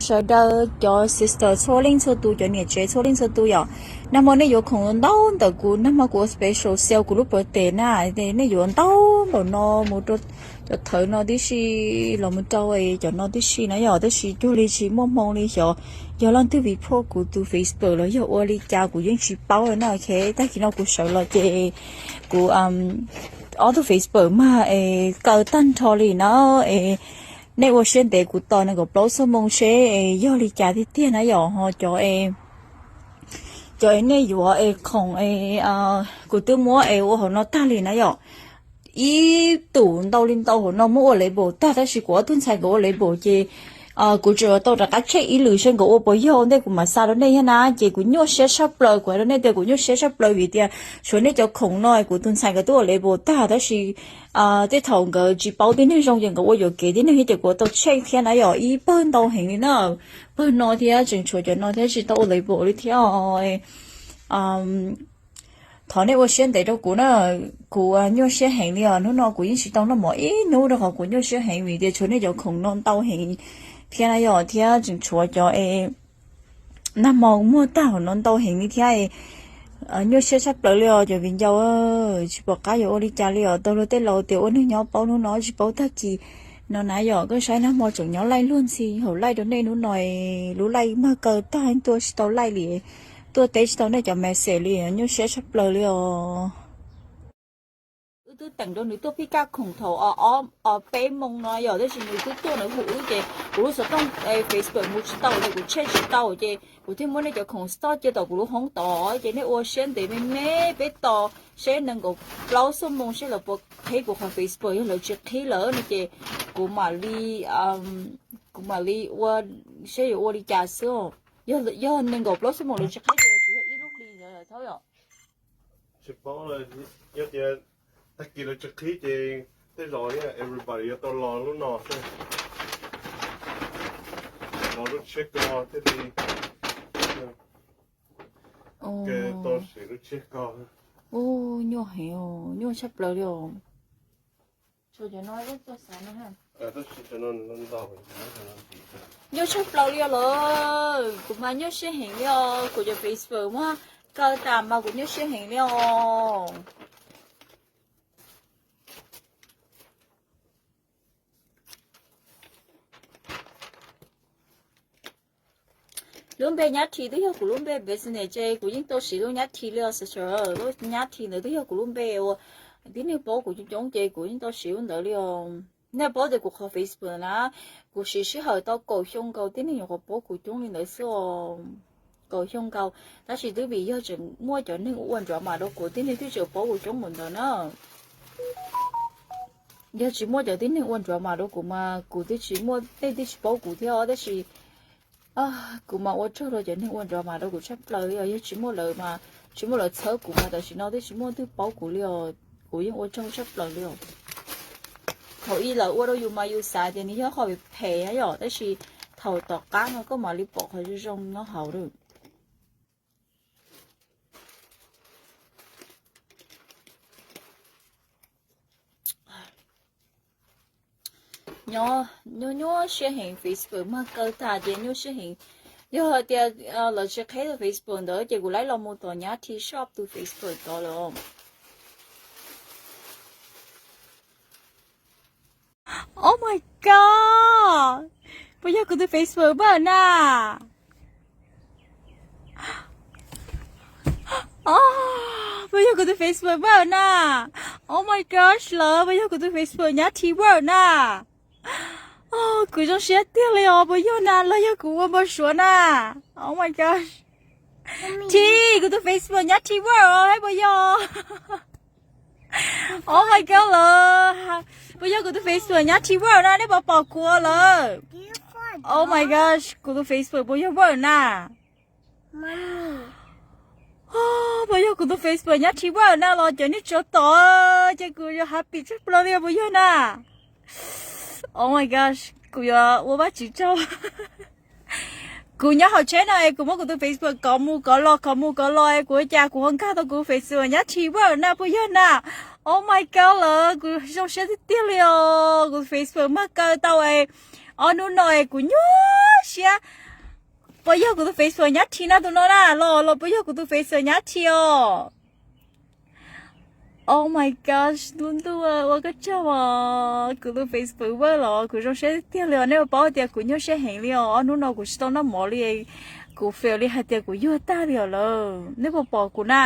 Sawv daws cov sister txhua leej txhua tus, cov niam tsev txhua leej txhua tus yom, nag hmo nej yuav khoom ntau ntawm kuv, nag hmo kuv ua special sale kuv lub birthday na, nej yuav ntau npaum no mus rau cov thawv no tib si, los mus rau cov no tib si na yom, tab sis cuag li tsis muaj hmoo li xyov yog leej twg vim phuaj kuv tus Facebook los yog ua li cas kuv yeej tsis paub na. Ok, tag kis no kuv sawv los ces kuv ob tug Facebook mas es kaw tag nrho li na. Es nej ua siab ntev kuv tos nees nkaum plaub xuab moos seb es yog li cas tiag tiag na yom. Ho cov es, cov es nej yuav es khoom es kuv twb muab es ua hauv no tag li na yom. Ib tus ntau li ntau hauv no muab ua label tag, tab sis kuv ob tug ntxhais nkawd ua label ces kuv tseem yuav tau rov qab check ib lwm seb nkawd ua puas yog ua ntej kuv mam xa rau nej thiab na. Ces kuv nyuaj siab tshaj plaws, kuv hais rau nej tias kuv nyuaj siab tshaj plaws vim tias tshuav nej cov khoom no kuv tus ntxhais nkawd twb ua label tag, tab sis tej thaum nkawd tsis paub tib neeg zoo ces nkawd ua yuam kev tib neeg thiab ces kuv tau check thiab na yom. Ib pawg ntau heev li na, pawg no thiab tseem tshuav cov no thiab tsis tau ua label li thiab. Thov nej ua siab ntev rau kuv na, kuv nyuaj siab heev li os. Hnub no kuv yeej tsis tau noj mov ib hnub rau qhov kuv nyuaj siab heev vim tias tshuav nej cov khoom no ntau heev thiab na yom, thiab tseem tshuav cov es nag hmo muag tag hauv no ntau heev li thiab. Nyuaj siab tshaj plaws li os cov viv ncaus, tsis pom qab yuav ua li cas li os. Tau luag tej laus tias ua neeg nyob paub hnub no tsis paub tag kis no na yom. Koj saib nag hmo tseem nyob laij luag ntxhi hauv laij rau nej hnub no, lub laij mag kaw tag tuaj tsis tau laij li, tuaj teb tsis tau nej cov message li, nyuaj siab tshaj plaws li os. Wb twb teem rau nws tuaj pib kaj khoom thaum peb moos no yom, tab sis nws twb tuaj nws hu wb ces kuv lub xov tooj Facebook mus tsis tau ces kuv check tsis tau ces kuv thiaj muab nej cov khoom stock cia tom kuv lub hoob tod ces nej ua siab ntev me me peb tos seb nees nkaum plaub xuab moos seb lawv puas qhib kuv qhov Facebook, yog lawv tsis qhib lawm no ces kuv mam li, kuv mam li ua seb yuav ua li cas xwb. Yog nees nkaum plaub xuab moos lawv tsis qhib ces tsuas yog ib lub hli ntawd thiab yom. Tsis paub, yog tias tag kis lawv tsis qhib ces tej zaum everybody yuav tau los lub no xwb, los lub tshiab ko thiaj li tau siv lub tshiab ko. Nyuaj heev, nyuaj tshaj plaws li os. Nyuaj tshaj plaws li os lawm, kuv mas nyuaj siab heev li os, kuv cov Facebook muag kaw tas mas kuv nyuaj siab heev li os. Lub npe Nyab Thi twb yog kuv lub npe business ces kuv yeej tau siv lub Nyab Thi li os. Lub Nyab Thi ntawd twb yog kuv lub npe uas tib neeg paub kuv coob coob ces kuv yeej tau siv lub ntawd li os. Nej paub tias kuv qhov Facebook na, kuv siv sij hawm tau kaum xyoo nkaus tib neeg nyuam qhuav paub kuv coob li ntawd xwb. Kaum xyoo nkaus, tab sis twb vim yog tseem muaj cov neeg ua nrov mas rau kuv tib neeg twb tseem paub kuv coob mus ntawd na. Yog tsis muaj cov tib neeg ua nrov mas rau kuv mas kuv twb tsis muaj, nej twb tsis paub kuv thiab os, tab sis kuv mas ua tsaug rau cov neeg ua nrov mas rau kuv tshaj plaws li os. Yog tsis muaj lawv mas, tsis muaj lawv txhawb kuv mas tam sim no twb tsis muaj twg paub kuv li os. Kuv yeej ua tsaug tshaj plaws li os. Thaum ub lawv ua rau yus mas yus xav tias nws yog qhov phem yom, tab sis thaum tom qab no koj mam li pom qhov zoo zoo nyob hauv lawm. Nyuaj, nyuaj siab heev, Facebook mag kaw tag ces nyuaj siab heev. Yog hais tias lawv tsis qheb Facebook ntawd ces kuv laib los mus tom Nyab Thi shop tus Facebook tod lawm. Oh my god, puas yog kuv tus Facebook npawj na? Puas yog kuv tus Facebook npawj na? Oh my gosh, lawv puas yog kuv tus Facebook Nyab Thi npawj na? Kuv zoo siab tiag li os, puas yog na los yog kuv ua npau suav na? Oh my gosh, Thi, kuv tus Facebook Nyab Thi npawj os, puas yog? Oh my god, lawv puas yog kuv tus Facebook Nyab Thi npawj na? Nej puas pom kuv lawm? Oh my gosh, kuv tus Facebook puas yog npawj na? Puas yog kuv tus Facebook Nyab Thi npawj na los cov nej tsuav tom ces kuv yuav happy tshaj plaws li, puas yog na? Oh my gosh, kuv yuav ua Vajtswv tsaug. Kuv nyob hauv tsheb no es kuv muab kuv tus Facebook kov mus kov los kov mus kov los es kuv ua cas kuv ho nkag tau kuv Facebook Nyab Thi npawj na, puas yog na? Oh my god, lawv kuv zoo siab tiag tiag li os, kuv Facebook mag kaw tau es ob hnub no es kuv nyuaj siab. Puas yog kuv tus Facebook Nyab Thi na tus no na? Los los puas yog kuv tus Facebook Nyab Thi os? Oh my gosh, lub ntuj ua koj tsaug os. Kuv tus Facebook Vaj los kuv zoo siab tiag li os. Nej puas paub tias kuv nyuaj siab heev li os. Ob hnub no kuv tsis tau noj mov li. Kuv feel li hais tias kuv yuag tag li os lawm. Nej puas pom kuv na?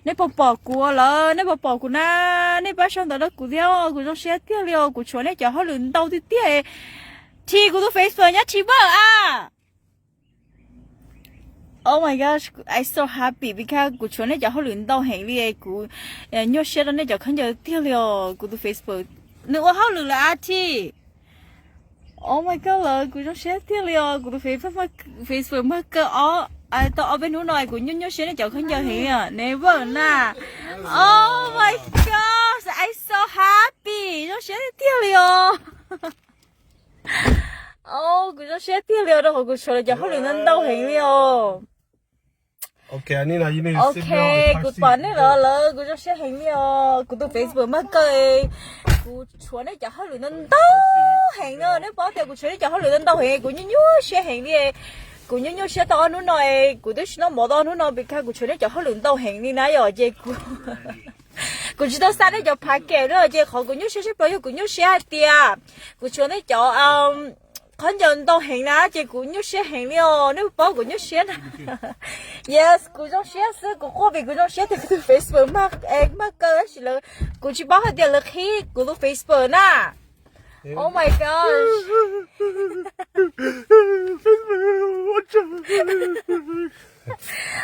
Nej puas pom kuv lawm? Nej puas pom kuv na? Nej pab sau ntawv rau kuv thiab. Kuv zoo siab tiag li os. Kuv tshuav nej cov hauj lwm ntau tiag tiag. Thi, kuv tus Facebook Nyab Thi Vaj a. Oh my gosh, I so happy because kuv tshuav nej cov hauj lwm ntau heev li. Kuv nyuaj siab rau nej cov khaub ncaws tiag li os. Kuv tus Facebook nws ua hauj lwm lawm a Thi. Oh my god lawm, kuv zoo siab tiag li os. Kuv tus Facebook Mag Kawg ob, tau ob peb hnub no kuv nyuaj nyuaj siab nej cov khaub ncaws heev li os. Never na. Oh my god, I so happy, zoo siab tiag li os. Kuv zoo siab tiag li os rau qhov kuv tshuav lawv cov hauj lwm ntau ntau heev li os. Ok, kuv pom nej lawm lawm, kuv zoo siab heev li os. Kuv tus Facebook Mag Kawg, kuv tshuav nej cov hauj lwm ntau ntau heev no. Nej paub tias kuv tshuav nej cov hauj lwm ntau ntau heev, kuv nyuaj nyuaj siab heev li. Kuv nyuaj nyuaj siab tau ob hnub no, kuv twb tsis noj mov tau ob hnub no because kuv tshuav nej cov hauj lwm ntau heev li na yom. Ces kuv kuv tsis tau xa nej cov package na, ces qhov kuv nyuaj siab tshaj plaws yog kuv nyuaj siab hais tias kuv tshuav nej cov khaub ncaws ntau heev na, ces kuv nyuaj siab heev li os. Nej paub kuv nyuaj siab na. Yes, kuv zoo siab xwb, kuv quaj vim kuv zoo siab tias kuv tus Facebook Mag Kawg tab sis lawv, kuv tsis paub hais tias lawv qhib kuv tus Facebook na. Oh my gosh.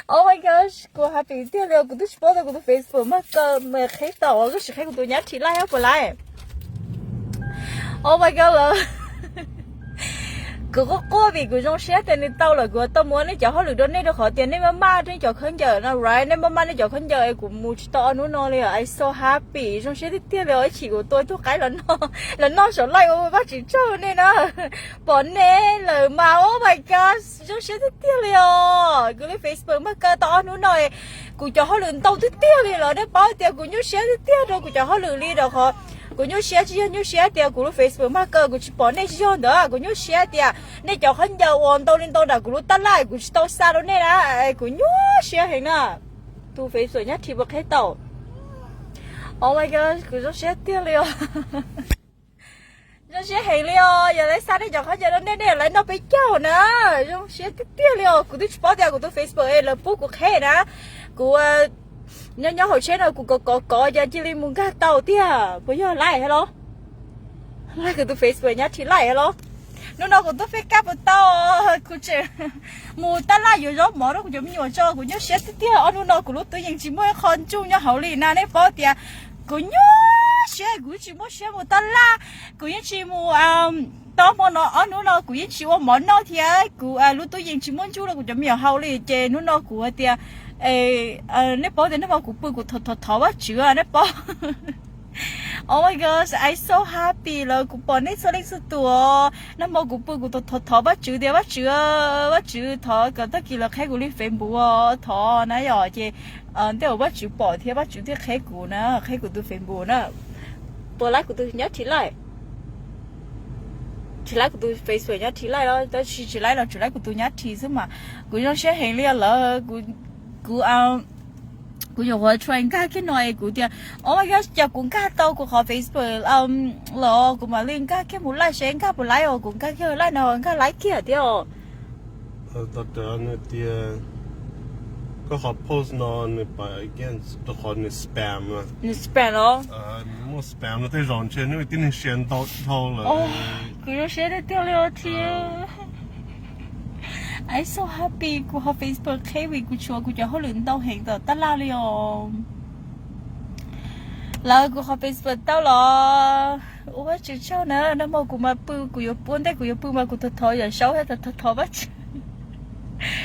Oh my gosh, kuv happy tiag li os. Kuv twb tsis paub tias kuv tus Facebook Mag Kawg qhib tau, koj sim qhib kuv tus Nyab Thi Laj puas laib. Oh my god lawm. Kuv quaj quaj vim kuv zoo siab tias nws tau lawm, kuv tau muab nej cov hauj lwm rau nej rau qhov tias nej maj maj nej cov khaub ncaws no right, nej maj maj nej cov khaub ncaws es kuv mus tsis tau ob hnub no li os. I so happy, zoo siab tiag tiag li os. Ib chim kuv tua ib tug qaib los noj saum live ua Vajtswv tsaug nej na. Pom nej lawm mas, oh my god, zoo siab tiag tiag li os. Kuv li Facebook Mag Kawg tau ob hnub no, kuv cov hauj lwm ntau tiag tiag li los nej paub tias kuv nyuaj siab tiag tiag rau kuv cov hauj lwm li rau qhov kuv nyuaj siab tsis yog nyuaj siab tias kuv lub Facebook Mag Kawg kuv tsis pom nej tsis yog ntawd, kuv nyuaj siab tias nej cov khaub ncaws uas ntau li ntau nram kuv lub tab laj kuv tsis tau xa rau nej na, kuv nyuaj siab heev na. Tus Facebook Nyab Thi puas qhib tau? Oh my god, kuv zoo siab tiag li os. Zoo siab heev li os, yog lawv xa nej cov khaub ncaws rau nej, nej yuav lawv noj peb caug na. Zoo siab tiag tiag li os, kuv twb tsis paub tias kuv tus Facebook es lawv pub kuv qhib na. Kuv nyob nyob hauv tsheb no kuv kov kov kov ces cia li mus nkag tau tiag, puas yog laij los? Laij kuv tus Facebook Nyab Thi Laj los? Hnub no kuv tuaj feb kaj puas tau, kuv tseem mus tab laj yuav zaub mov rau kuv cov me nyuam tso, kuv nyuaj siab tiag tiag. Ob hnub no kuv lub tub yees tsis muaj ib qho ntsuj nyob hauv li na, nej paub tias kuv nyuaj siab, kuv tsis muaj siab mus tab laj, kuv yeej tsis mus tau hmo no, ob hnub no kuv yeej tsis ua mov noj thiab kuv lub tub yees tsis muaj ntsuj rau kuv cov me nyuam haus li, ces hnub no kuv hais tias nej paub tias nag hmo kuv pw kuv thov thov thov Vajtswv nej paub. Oh my god, I so happy lawm, kuv pom nej txhua leej txhua tus os. Nag hmo kuv pw kuv thov thov Vajtswv tias Vajtswv, Vajtswv thov kom tag kis los qhib kuv li Facebook thov na yom, ces ntej uas Vajtswv pom thiab Vajtswv thiaj qhib kuv na, qhib kuv tus Facebook na. Puas laib kuv tus Nyab Thi Laj? Tsis laib kuv tus Facebook Nyab Thi Laj los tab sis tsis laib los tsuas laib kuv tus Nyab Thi xwb mas. Kuv zoo siab heev li lawm, kuv kuv nyuam qhuav try nkag kiag no es kuv tias, oh my god, cas kuv nkag tau kuv qhov Facebook los kuv mam li nkag kiag mus laij seb nkag puas laib os, kuv nkag kiag laij no nkag laib kiag thiab os. Tias koj qhov post no nws pab against rau qhov nws spam na. Nws spam los? Muaj spam no tej zaum ntshe nej tib neeg share ntau dhau lawm. Kuv zoo siab tiag tiag li os Thi. I so happy, kuv qhov Facebook qhib vim kuv tshuav kuv cov hauj lwm ntau heev tom tab laj li os. Lawv kuv qhov Facebook tau los ua Vajtswv tsaug na, nag hmo kuv mas pw kuv yuav pw ntej kuv yuav pw mas kuv thov thov Yawm Saub thiab thov thov Vajtswv.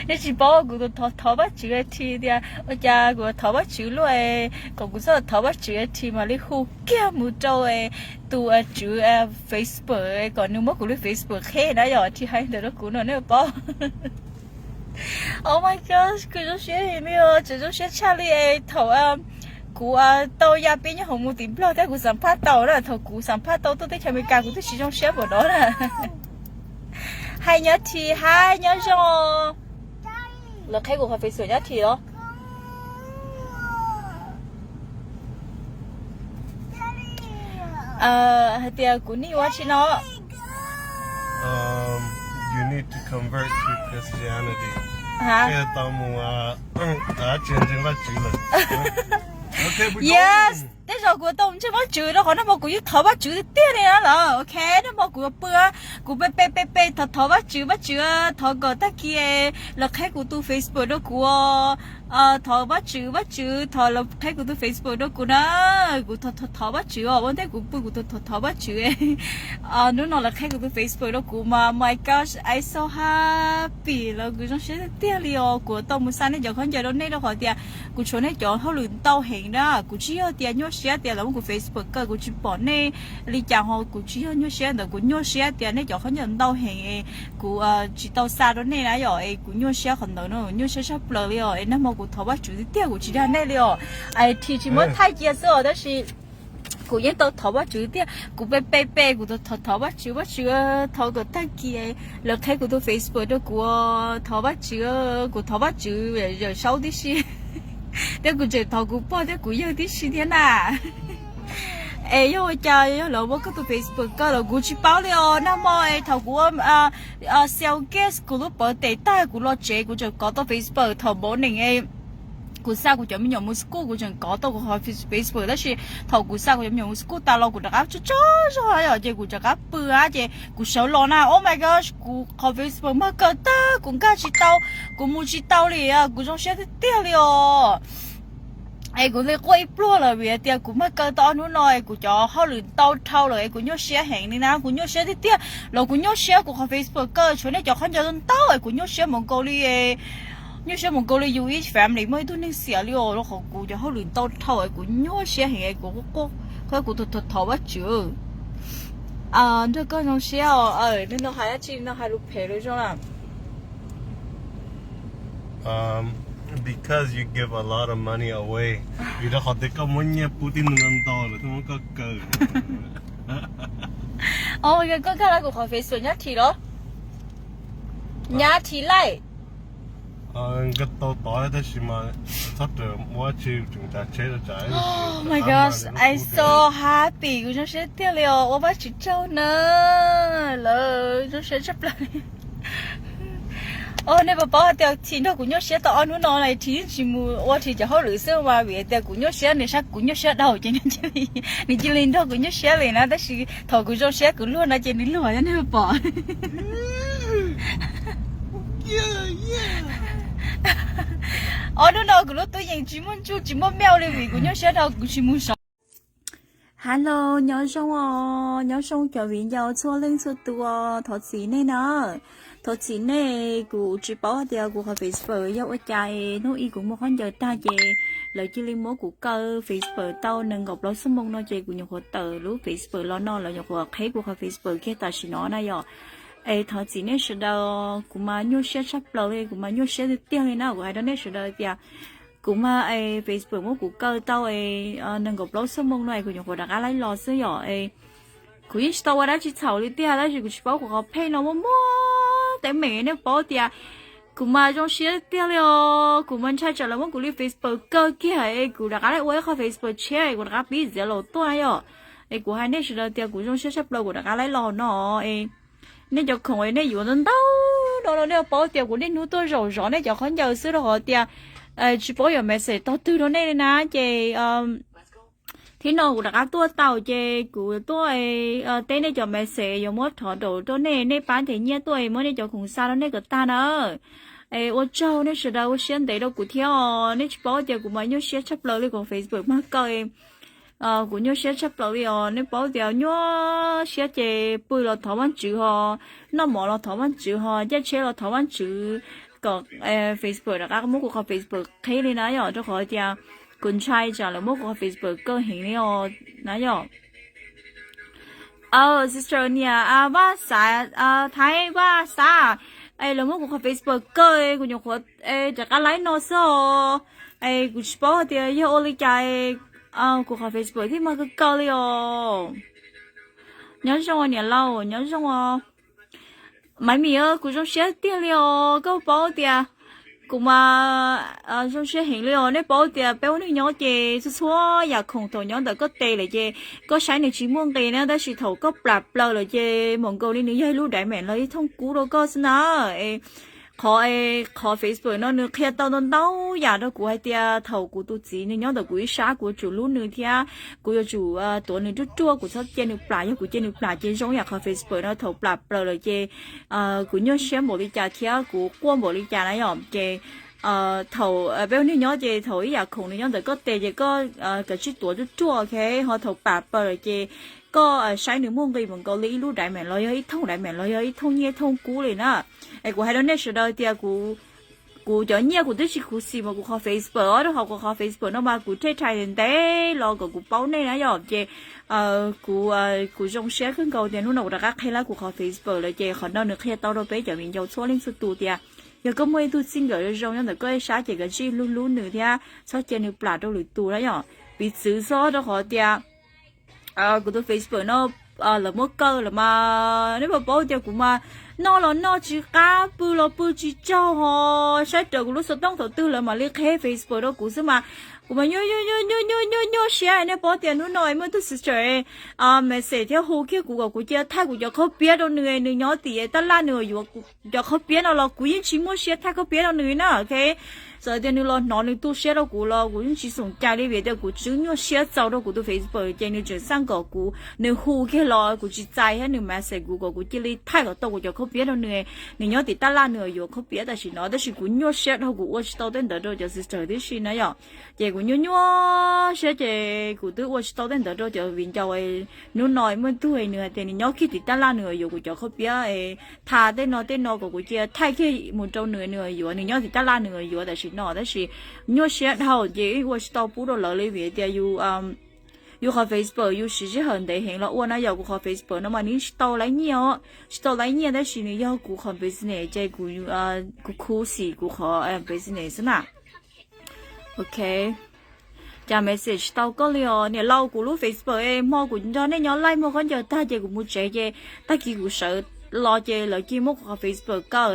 Nej tsis paub kuv thov thov Vajtswv Thi tias ua cas kuv thov Vajtswv luaj, kom kuv txhob thov Vajtswv Thi mam li hu kiag mus rau tus tswv Facebook kom nws muab kuv li Facebook qhib na yom, Thi hais ntawd rau kuv no nej paub. Oh my god, kuv zoo siab heev li os, tseem zoo siab tshaj li thaum kuv tau ya peb nyuag hauv mus tim Nplog thiab kuv xam phaj tau na, thaum kuv xam phaj tau tuaj teb chaws Amelikas kuv twb tsis zoo siab npaum no na. Hais nyob Thim, hais nyob zoo. Lawv qheb kuv qhov Facebook nyob Thim los? Hais tias kuv nim ua tsi no. Um, you need to convert to Christianity. Hais tias tau mus, tsis ntseeg Vajtswv lawm. Yes, tej zaum kuv tau mus ntseeg Vajtswv rau qhov nag hmo kuv yeej thov Vajtswv tiag tiag li na lawm. Ok, nag hmo kuv pw, kuv pe pe pe pe thov thov Vajtswv, Vajtswv, thov kom tag kis lawv qheb kuv tus Facebook rau kuv. Thov Vajtswv, Vajtswv, thov lawv qheb kuv tus Facebook rau kuv na. Kuv thov thov thov Vajtswv os, ua ntej kuv pw kuv thov thov thov Vajtswv. Hnub no lawv qheb kuv tus Facebook rau kuv mas my gosh, I so happy lawm, kuv zoo siab tiag tiag li os. Kuv tau mus xa nej cov khaub ncaws rau nej rau qhov tias kuv tshuav nej cov hauj lwm ntau heev na. Kuv tsis yog tias nyuaj siab tias lawv muab kuv Facebook kaw kuv tsis pom nej li cas ho, kuv tsis yog nyuaj siab ntawd, kuv nyuaj siab tias nej cov khaub ncaws ntau heev, kuv tsis tau xa rau nej na yom, es kuv nyuaj siab qhov ntawd no, nyuaj siab tshaj plaws li os. Es nag hmo kuv thov Vajtswv tiag tiag, kuv tsis dag nej li os. Thim tsis muab thaij cia xwb os, tab sis kuv yeej tau thov Vajtswv tiag. Kuv pe pe pe kuv thov thov Vajtswv, Vajtswv, thov kom tag kis lawv qheb kuv tus Facebook rau kuv. Thov Vajtswv, kuv thov Vajtswv Yawm Saub tib si, thiab kuv tseem thov kuv pog thiab kuv yawg tib si thiab na. Es yog ua cas yog lawv muab koj tus Facebook kaw los kuv tsis paub li os. Nag hmo es thaum kuv ua sales guest kuv lub pawv tes tag kuv los tsev kuv tseem kov tau Facebook thaum npaum nees es kuv xa kuv cov me nyuam mus school kuv tseem kov tau kuv qhov Facebook, tab sis thaum kuv xa kuv cov me nyuam mus school tas los kuv rov qab tsaug tsaug zog yom, ces kuv rov qab pw ces kuv sawv los na, oh my gosh, kuv qhov Facebook mag kaw tag, kuv nkag tsis tau, kuv mus tsis tau li, kuv zoo siab tiag tiag li os. Es kuv li quaj ib pluag lawm vim tias kuv mag kaw tau ob hnub no es kuv cov hauj lwm ntau dhau lawm es kuv nyuaj siab heev li na, kuv nyuaj siab tiag tiag los kuv nyuaj siab kuv qhov Facebook kaw tshuav nej cov khaub ncaws ntau es kuv nyuaj siab mus nkaus li, nyuaj siab mus nkaus li yus ib family muaj ib tug neeg xiam li os, rau qhov kuv cov hauj lwm ntau dhau es kuv nyuaj siab heev es kuv quaj quaj, kuv thov thov Vajtswv. Nrog koj zoo siab os, nej no hais dab tsi no hais lus phem lus zoo na. Because you give a lot of money away. Vim rau qhov tias koj muab nyiaj pub tib neeg ntau lawm thiaj muab koj kaw. Koj nkag los kuv qhov Facebook nyob Thim los? Nyob Thim laij. Nkag tau tod tab sis mas txhob rawm ua tsi tseem tsav tsheb rau tsam. Oh my gosh, I so happy, kuv zoo siab tiag li os, ua Vajtswv tsaug na, lawv zoo siab tshaj plaws li. Os, nej puas paub hais tias Thim nrog kuv nyuaj siab tau ob hnub no na, Thim yeej tsis mus ua Thim cov hauj lwm xwb mas vim tias kuv nyuaj siab nws saib kuv nyuaj siab dhau ces nws cia li nrog kuv nyuaj siab li na, tab sis thaum kuv zoo siab kuv luag no ces nws luag, yog nej puas pom. Ob hnub no kuv lub tub yees tsis muaj ntsuj tsis muaj milk li vim kuv nyuaj siab dhau kuv tsis mus sov. Hello, nyob zoo os, nyob zoo cov viv ncaus txhua leej txhua tus, thov txim nej na. Thov txim nej, kuv tsis paub hais tias kuv qhov Facebook yog ua cas, hnub ib kuv muag khaub ncaws tag ces lawv cia li muab kuv kaw Facebook tau nees nkaum plaub xuab moos no ces kuv nyuam qhuav tawm lub Facebook los no lawv nyuam qhuav qheb kuv qhov Facebook kiag tam sim no na yom. Es thov txim nej sawv daws, kuv mas nyuaj siab tshaj plaws li, kuv mas nyuaj siab tiag tiag li na, kuv hais rau nej sawv daws tias kuv mas Facebook muab kuv kaw tau nees nkaum plaub xuab moos no es kuv nyuam qhuav rov qab laib los xwb yom. Kuv yeej tsis tau ua dab tsi txhaum li tiag tab sis kuv tsis paub kuv qhov page no muaj muaj teeb meem, nej paub tias kuv mas zoo siab tiag li os, kuv mas ntshai tsam lawv muab kuv li Facebook kaw kiag es kuv rov qab laib ua ib qho Facebook tshiab es kuv rov qab pib txiav laus tuaj yom. Es kuv hais nej sawv daws tias kuv zoo siab tshaj plaws kuv rov qab laib los no es nej cov khoom nej yuav ntau ntau no nej paub tias kuv niaj hnub tuaj zaum zov nej cov khaub ncaws xwb rau qhov tias tsis paub yuav message tog twg rau nej li na ces thib no kuv rov qab tuaj tau ces kuv tuaj teb nej cov message yuav muab rov rau nej, nej pab ntes nyiaj tuaj muab nej cov khoom xa rau nej kom tag na. Es ua tsaug nej sawv daws ua siab ntev rau kuv thiab os, nej tsis paub tias kuv mas nyuaj siab tshaj plaws li, kuv Facebook mag kaw kuv nyuaj siab tshaj plaws li os, nej paub tias nyuaj siab ces pw los thov Vajtswv ho, noj mov los thov Vajtswv ho, caij tsheb los thov Vajtswv kom Facebook rov qab muab kuv qhov Facebook qheb li na yom, rau qhov tias kuv ntshai tsam lawv muab kuv qhov Facebook kaw heev li os na yom. Sister niam Vaj Xav, Thaib Vaj Xav, es lawv muab kuv qhov Facebook kaw, kuv nyuam qhuav rov qab laib no xwb os, es kuv tsis paub hais tias yog ua li cas kuv qhov Facebook thiaj mag kaw kaw li os. Nyob zoo niam laus, nyob zoo os. Maiv Mim, kuv zoo siab tiag li os, koj paub tias kuv mas zoo siab heev li os. Nej paub tias peb ua neej nyob ces txhua txhua yam khoom thaum nyob ntawm koj tes lawm ces koj saib nws tsis muaj nqis na, tab sis thaum koj plam plaws lawm ces npaum nkaus li nws yog ib lub diamond los ib thooj kub rau koj xwb na. Qhov, qhov Facebook no nws qhia tau ntau ntau yam rau kuv hais tias thaum kuv tus txiv nws nyob ntawm kuv ib sab kuv yuav tsum hlub nws thiab kuv yuav tsum tuav nws ruaj ruaj, kuv txhob cia nws plam. Yog kuv cia nws plam ces zoo yam qhov Facebook no thaum plam plaws lawm ces kuv nyuaj siab npaum li cas thiab kuv quaj npaum li cas na yom. Ces thaum peb ua neej nyob ces thaum ib yam khoom nws nyob ntawm koj tes ces koj kav tsij tuav ruaj ruaj, ok, ho thaum plam plaws lawm ces koj saib nws muaj nqis npaum nkaus li ib lub diamond los yog ib thooj diamond los yog ib thooj nyiaj thooj kub li na. Es kuv hais rau nej sawv daws tias kuv cov nyiaj kuv twb tsis khuv xim mas kuv qhov Facebook os, rau qhov kuv qhov Facebook no mas kuv thiaj thaij ntev los kom kuv paub nej na yom. Ces kuv, kuv zoo siab kawg nkaus tias hnub no kuv rov qab qheb lawm kuv qhov Facebook lawm ces qhov no nws qhia tau rau peb cov viv ncaus txhua leej txhua tus tias yog koj muaj ib tug txij nkawm zoo zoo nyob ntawm koj ib sab ces kav tsij hlub hlub nws thiab txhob cia nws plam rau lwm tus na yom. Piv txwv xwb rau qhov tias kuv tus Facebook no lawv muab kaw lawm mas nej puas paub tias kuv mas noj los noj tsis qab, pw los pw tsis tsaug ho saib raws kuv lub xov tooj thaum twg lawv mam li qheb Facebook rau kuv xwb mas kuv mas nyuaj nyuaj nyuaj nyuaj nyuaj nyuaj siab. Nej paub tias hnub no muaj tus sister message thiab hu kiag kuv kom kuv cia thaij kuv cov qhov piab rau nws, nws nyob tim tab laj nws yuav cov qhov piab no los kuv yeej tsis muaj siab thaij qhov piab rau nws na, ok. Txawm tias nws los hnov nws tu siab rau kuv los kuv yeej tsis xoom cai li vim tias kuv twb nyuaj siab txaus rau kuv tus Facebook ces nws tseem xaj kom kuv, nws hu kiag los kuv tsis txais thiab nws message kuv kom kuv cia li thaij kom tau kuv cov qhov piab rau nws. Nws nyob tim tab laj nws yuav qhov piab tam sim no tab sis kuv nyuaj siab dhau kuv ua tsis tau tej ntawd rau cov sister tib si na yom. Ces kuv nyuaj nyuaj siab ces kuv twb ua tsis tau tej ntawd rau cov viv ncaus. Hnub no muaj tug nws hais tias nws nyob kiag tim tab laj nws yuav kuv cov qhov piab, tham tej no tej no kom kuv cia thaij kiag mus rau nws, nws yuav, nws nyob tim tab laj nws yuav tam sim no tab sis nyuaj siab dhau ces ua tsis tau pub rau lawv li vim tias yus, yus qhov Facebook yus siv sij hawm ntev heev los ua na yom. Kuv qhov Facebook no mas nws tsis tau laiv nyiaj os, tsis tau laiv nyiaj tab sis nws yog kuv qhov business ces kuv, kuv khuv xim kuv qhov business xwb na. Ok, cas message tsis tau koj li os niam laus? Kuv lub Facebook hmo kuv nrog nej nyob live muag khaub ncaws tag ces kuv mus tsev ces tag kis kuv sawv los ces lawv cia muab kuv qhov Facebook kaw,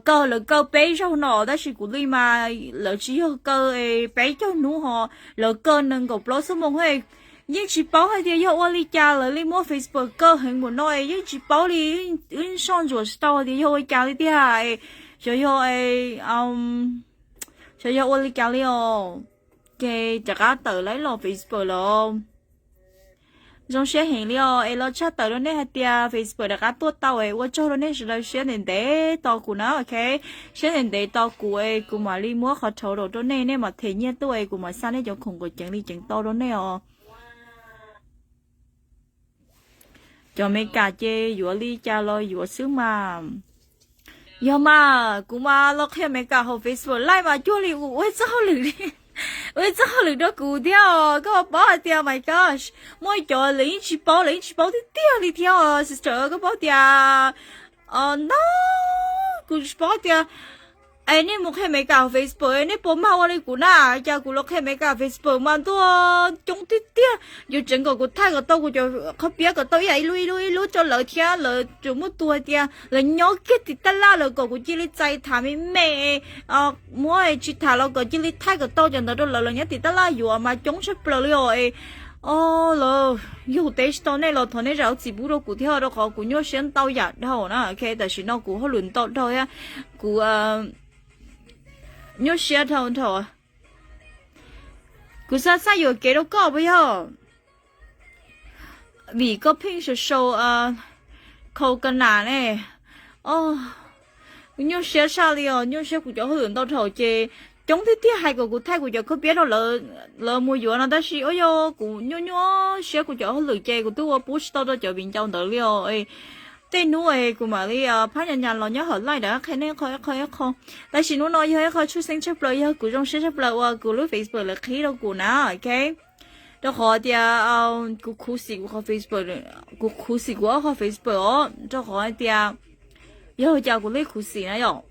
kaw, lawv kaw peb zaug no tab sis kuv li mas lawv tsis yog kaw peb caug hnub ho, lawv kaw nees nkaum plaub xuab moos, yeej tsis paub hais tias yog ua li cas lawv li muab Facebook kaw heev npaum no, yeej tsis paub li, wb soj ntsuam tsis tau tias yog ua cas li tiag. Xyov yog, xyov yog ua li cas li os. Ces rov qab tawm lawm los Facebook lawm. Zoo siab heev li os, es los tshaj tawm rau nej hais tias Facebook rov qab tuaj tau es ua tsaug rau nej sawv daws siab ntev ntev tos kuv na, ok. Siab ntev ntev tos kuv es kuv mam li muab qhov rhauv rau nej, nej mam them nyiaj tuaj es kuv mam xa nej cov khoom kom ceev li ceev tau rau nej os. Cov Amelikas ces yuav li cas los yuav xwb mas. Yog mas kuv mas los qhia Amelikas hauv Facebook live mas cuag li kuv ua txoj hauj lwm li, ua txoj hauj lwm rau kuv thiab os. Koj paub hais tias my gosh, muaj cov lawv yeej tsis paub, lawv yeej tsis paub tiag tiag li thiab os sister. Koj paub tias ntau, kuv tsis paub tias, es nej mus qhia Amelikas hauv Facebook nej puas mag ua li kuv na? Cas kuv los qhia Amelikas Facebook mas ntuj, coob tiag tiag. Yuav tseev kom kuv thaij kom tau kuv cov qhov piab kom tau ib yam ib lub ib lub ib lub rau lawv thiab lawv tsuas muaj tus hais tias lawv nyob kiag tim tab laj lawv kom kuv cia li txais tham me me, muab tsis tham los kom cia li thaij kom tau cov ntawd rau lawv, lawv nyob tim tab laj yuav mas coob tshaj plaws li os. Lawv yug teb tsis tau nej los thov nej zam lub txim pub rau kuv thiab rau qhov kuv nyuaj siab ntau yam dhau na, ok. Tam sim no kuv hauj lwm ntau dhau thiab kuv nyuaj siab dhau dhau. Kuv xav xav yuam kev rau koj puas yog? Vim koj pheej sau sau khau ka nas ne. Nyuaj siab saj li os, nyuaj siab kuv cov hauj lwm ntau dhau ces coob tiag tiag hais kom kuv thaij kuv cov khau piab rau lawv mus yuav no tab sis ua yog kuv nyuaj nyuaj siab kuv cov hauj lwm ces kuv twb ua pub tsis tau rau cov viv ncaus ntawd li os. Tej hnub es kuv mam li phab nyas nyas los nyob hauv live ntawd qhia nej ib qho ib qho ib qho. Tab sis hnub no yog ib qho tshwj xeeb tshaj plaws, yog kuv zoo siab tshaj plaws uas kuv lub Facebook lawv qhib rau kuv na, ok. Rau qhov tias kuv khuv xim kuv qhov Facebook, kuv khuv xim kuv ob qho Facebook os, rau qhov hais tias yog ua cas kuv li khuv xim na yom.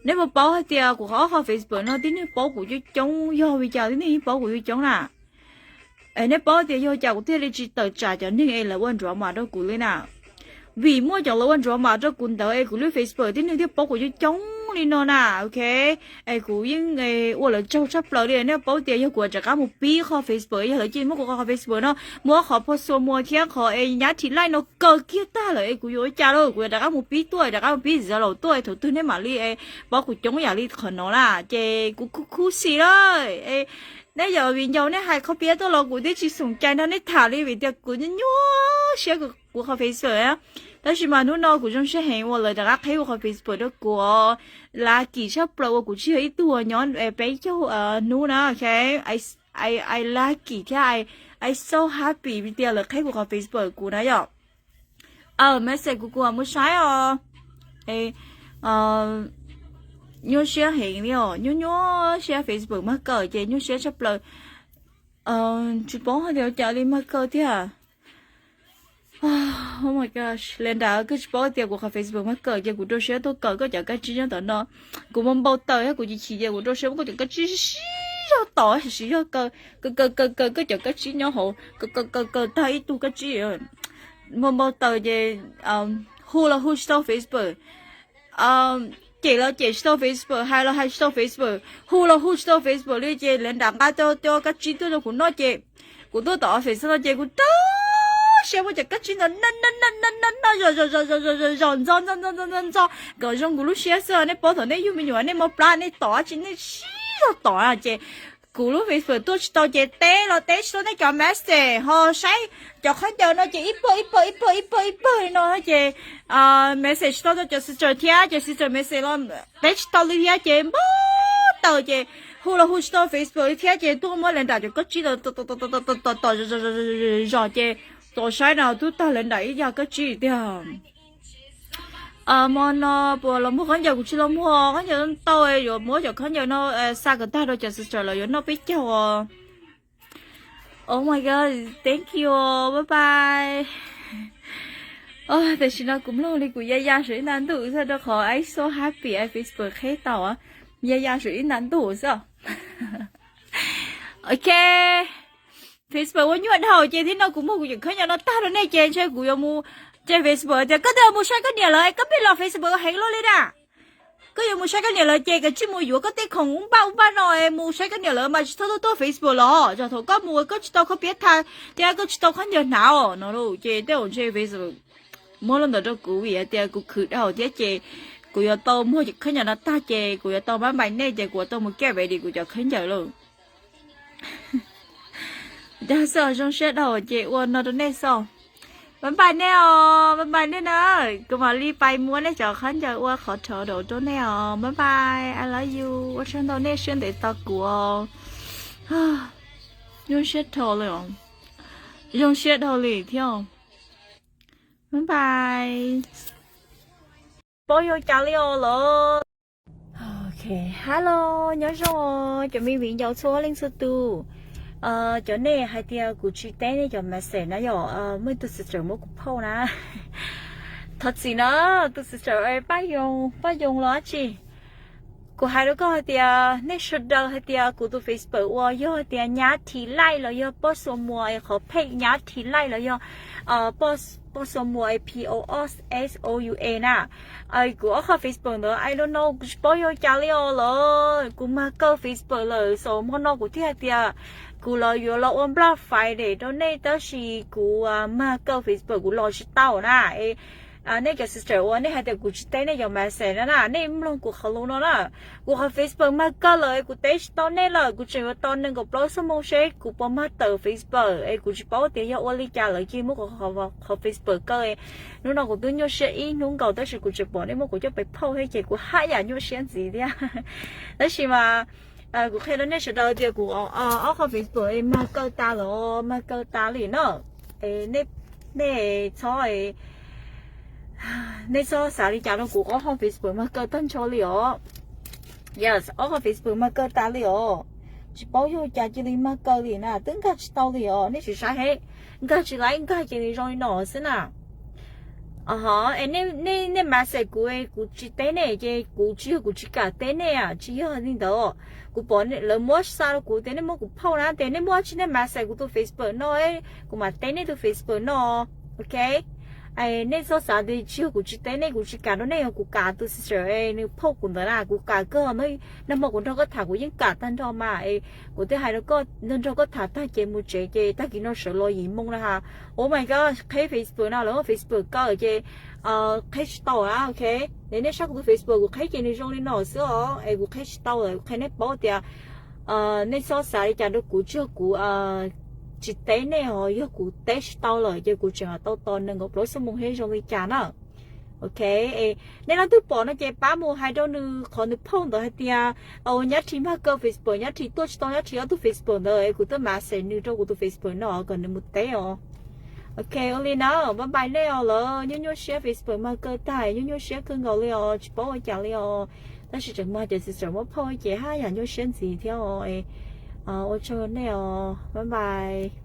Nej puas paub hais tias kuv ob qho Facebook no tib neeg paub kuv coob coob, yog ua cas tib neeg yeej paub kuv coob coob na? Es nej paub tias yog ua cas kuv thiaj li tsis tawm tsam cov neeg es lawv ua drama rau kuv li na? vim muaj cov lus ua ntsuav mam rau kuv ntawd es kuv lub Facebook tib neeg thiaj paub kuv coob coob li no na, ok. Es kuv yeej ua lawv tsaug tshaj plaws li. Nej paub tias yog kuv rov qab mus pib qhov Facebook, yog lawv cia muab kuv qhov Facebook no, muab qhov pos xuas muas thiab qhov es nyab thim laij no kaw kiag tag lawm es kuv yuav ua cas lauj? Kuv yuav rov qab mus pib tuaj, rov qab mus pib zov laus tuaj, thaum twg nej mam li paub kuv coob yam li qhov no na. Ces kuv kuj khuv xim lawm. Nej yog vim ncaus nej hais qhov piav tuaj los kuv twb tsis xoom cai nrog nej tham li vim tias kuv nyuaj nyuaj siab kuv qhov Facebook na. Tab sis mas hnub no kuv zoo siab heev uas lawv rov qab qheb kuv qhov Facebook rau kuv. Lucky tshaj plaws uas kuv tsis yog ib tug uas nyob peb caug hnub na, ok. I lucky thiab I so happy vim tias lawv qheb kuv qhov Facebook kuv na yom. Message kuv kuv mus saib os. Nyuaj siab heev li os, nyuaj nyuaj siab, Facebook mag kawm ces nyuaj siab tshaj plaws. Tsis paub hais tias ua cas li, mag kawm tiag. Oh my gosh, Linda, koj tsis paub tias kuv qhov Facebook mag kawm ces kuv rau siab tuaj kawm koj cov kab tsib nyob tom no. Kuv muaj npau taws thiab kuv chim chim ces kuv rau siab muab koj cov kab tsib siv zog tom, siv zog kaw, kaw kaw kaw kaw koj cov kab tsib nyob hauv, kaw kaw kaw kaw tag ib tug kab tsib. Muaj npau taws ces hu los hu tsis tau Facebook, cem los cem tsis tau Facebook, hais los hais tsis tau Facebook, hu los hu tsis tau Facebook li. Ces Linda nqa tau cov kab tsib tuaj rau kuv noj ces kuv tuaj tom office no ces kuv rau siab muab cov kab tsib ntawd noj noj zom zom zom zom zom zom ntxo ntxo ntxo ntxo ntxo kom zoo kuv lub siab xwb. Nej paub thaum nej yug me nyuam nej mob plab nej tom dab tsi nej siv zog tom ces kuv lub Facebook tuaj tsis tau ces teb los teb tsis tau nej cov message, ho saib cov khaub ncaws no ces ib pawg ib pawg ib pawg ib pawg ib pawg li no ces message tsis tau rau cov sister thiab, cov sister message los teb tsis tau li thiab ces npau taws ces hu los hu tsis tau Facebook li thiab ces tuaj muab Linda cov kab tsib tom tom tom tom tom zom zom ces tom saib no twb tag Linda ib yam kab tsib tiag. Mo no puas los muag khaub ncaws? Kuv tsis los muag khaub ncaws tau, yuav muab cov khaub ncaws no xa kom tag rau cov sister los yuav noj peb caug os. Oh my god, thank you, bye bye. Tam sim no kuv mloog li kuv ya ya saum ib nta ntuj xwb rau qhov I so happy I Facebook qheb tau, ya ya saum ib nta ntuj xwb. Ok, Facebook ua nyuaj dhau ces thiab no kuv muag kuv cov khaub ncaws no tag rau nej ces ntshe kuv yuav mus, ces Facebook tias koj twb mus saib koj niam lawv es koj pheej los Facebook heev luaj li na. Koj yuav mus saib koj niam lawv ces kav tsij mus yuav koj tej khoom ub npaj ub npaj no es mus saib koj niam lawv mas tsis txhob tuaj tuaj Facebook los. Yog thaum koj mus koj tsis tau khaub piab tha thiab koj tsis tau khaub ncaws hnav os no lauj. Ces tej zaum ntshe Facebook muab lub ntawd rau kuv vim hais tias kuv khwv dhau thiab ces kuv yuav tau muag khaub ncaws no tag ces kuv yuav tau bye bye nej ces kuv yuav tau mus get ready kuv cov khaub ncaws lauj. Dag xwb, zoo siab dhau ces ua no rau nej xwb. Bye bye nej os, bye bye nej na. Kuv mam li pais muab nej cov khaub ncaws ua qhov rhov rau nej os. Bye bye, I love you, ua tsaug ntau nej siab ntev tos kuv os. Zoo siab dhau li os, zoo siab dhau li thiab. Bye bye. Paub yog cas li os lawm. Ok, hello, nyob zoo cov me viv ncaus txhua leej txhua tus. Cov nej hais tias kuv tsis teb nej cov message na yom, muaj ib tug sister muab kuv phauj na. Thov txim na, tus sister Paj Yoo, Paj Yoo los dab tsi. Kuv hais rau koj hais tias nej sawv daws hais tias kuv tus Facebook uas yog hais tias nyab thim laij los yog poj xuas muas es qhov pheej nyab thim laij los yog poj xuas muas es P O S S O U A na. Kuv ob qho Facebook ntawd I don't know, kuv tsis paub yog cas li os lawm. Kuv mag kaw Facebook lawm, xaus hmo no kuv thiaj hais tias kuv los yuav los ua Black Friday rau nej tab sis kuv mag kaw Facebook kuv los tsis tau na. Nej cov sister uas nej hais tias kuv tsis teb nej cov message na na, nej mloog kuv qhov lus no na. Kuv qhov Facebook mag kaw lawm, kuv teb tsis tau nej lawm, kuv tseem yuav tos nees nkaum plaub xuab moos seb kuv puas mag tawm Facebook es kuv tsis paub tias yog ua li cas lawv cia muab kuv qhov Facebook kaw. Hnub no kuv twb nyuaj siab ib hnub nkaus tab sis kuv tseem pom nej muab kuv coj pes phauj thiab ces kuv haj yam nyuaj siab ntxiv thiab. Tab sis mas kuv qhia rau nej sawv daws tias kuv ob qho Facebook mag kaw tas lawm, mag kaw tas li na. Nej txhob, nej txhob xav li cas rau kuv, ob qho Facebook mag kaw tag nrho li os. Yes, ob qho Facebook mag kaw tas li os. Tsis paub yog cas cia li mag kaw li na, twb nkag tsis tau li os, nej tsis saib he, nkag tsis laib, nkag cia li zoo li no xwb na. Ho, nej message kuv, kuv tsis teb nej ces kuv tsis yog kuv tsis kam teb nej, tsis yog li ntawd. Kuv pom lawv muab xa rau kuv tias nej muab kuv phauj na, tias nej muaj dab tsi nej message kuv tus Facebook no, kuv mam teb nej tus Facebook no, ok. Nej txhob xav tias tsis yog kuv tsis teb nej, kuv tsis kam rau nej, yog kuv kam tus sister es nws phauj kuv ntawd na, kuv kam kawg. Nag hmo kuv nrog koj tham kuv yeej kam tag nrho mas es kuv thiaj hais rau koj, nrog koj tham tag ces mus tsev ces tag kis no sawv los yim moo na ha. Oh my god, qheb Facebook no lawm, Facebook kawg ces qheb tsis tau na, ok. Nej saib kuv tus Facebook, kuv qheb ces nws zoo li no xwb os, es kuv qheb tsis tau lawm, kuv qhia nej paub tias nej txhob xav li cas rau kuv, tsis yog kuv tsis teb nej os, yog kuv teb tsis tau lawm ces kuv tseem tau tos nees nkaum plaub xuab moos thiab zoo li cas na. Ok, nej leej twg pom no ces pab mus hais rau nws qhov nws phauj ntawd hais tias, Nyab Rhis mag kaw Facebook, Nyab Rhis tuaj tsis tau Nyab Rhis ob tug Facebook ntawd, es kuv twb message nws rau kuv tus Facebook no kom nws mus teb os. Ok, ua li na, bye bye nej os lawm, nyuaj nyuaj siab, Facebook mag kaw tag, nyuaj nyuaj siab kawg nkaus li os, tsis paub ua cas li os. Tab sis tseem mag cov sister muab phauj ces haj yam nyuaj siab ntxiv thiab os. Ua tsaug nej os, bye bye.